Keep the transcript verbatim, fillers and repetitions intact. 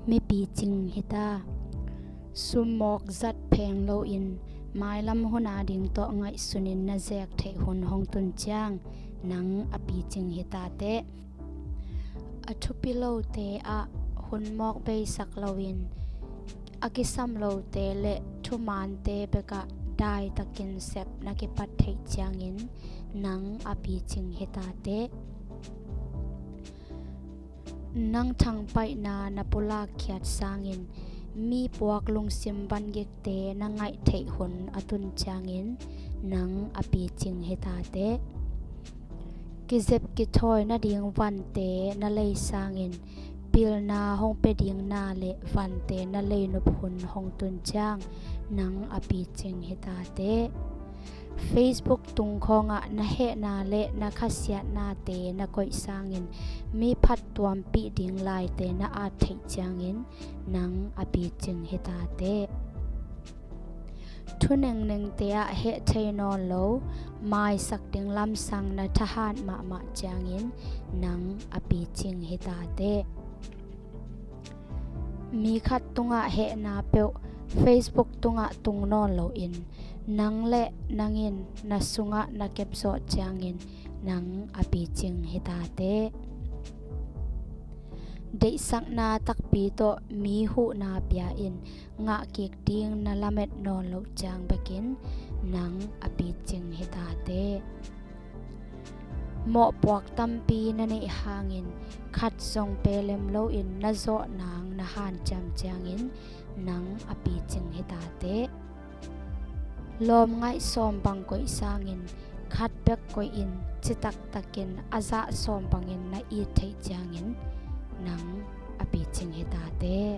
mi picing hi ta. Summawk zat pheng loin mailam hun ading tawh ngaihsunin na zeek theih hun hong tun ciang nang a picing hi ta teh. A thupi lote ah hun mawk beisak loin a kisam lote le thumaante bekah daitakin sep na kipat theih ciangin nang a picing hi ta teh. Nang thangpaihna na pulak khiat sangin mi puak lungsim vangikte na ngaih theih hun a tun ciangin nang a picing hi ta teh. Kizep kithawi nading vante na lei sangin pilna hong pia ding na le vante na lei nop hun hong tun ciang nang a picing hi ta teh. Facebook tung khawngah na hehna le na khasiatnate na koih sangin mi phattuampih ding laite na at theih ciangin nang a picing hi ta teh. Thunengnengte ah heh thei nawn lo, maisak ding lamsang na thahat mahmah ciangin nang a picing hi ta teh. Mi khat tungah hehna peuh Facebook tungah tung nawn loin nang le nangin na sungah na kepzawh ciangin nang a picing hi ta teh. Deihsakna takpi tawh mi huhna pia-in ngahkik ding na lamet nawn loh ciang bekin nang a picing hi ta teh. Mawhpuak tampi na neih hangin khat zong pelem loin na zawh nang na hanciam ciangin nang a picing hi ta teh. Lawm ngaih sawm bang koih sangin khat bek koihin citaktakin a zah sawm bangin na it theih ciangin nang a picing hi ta teh.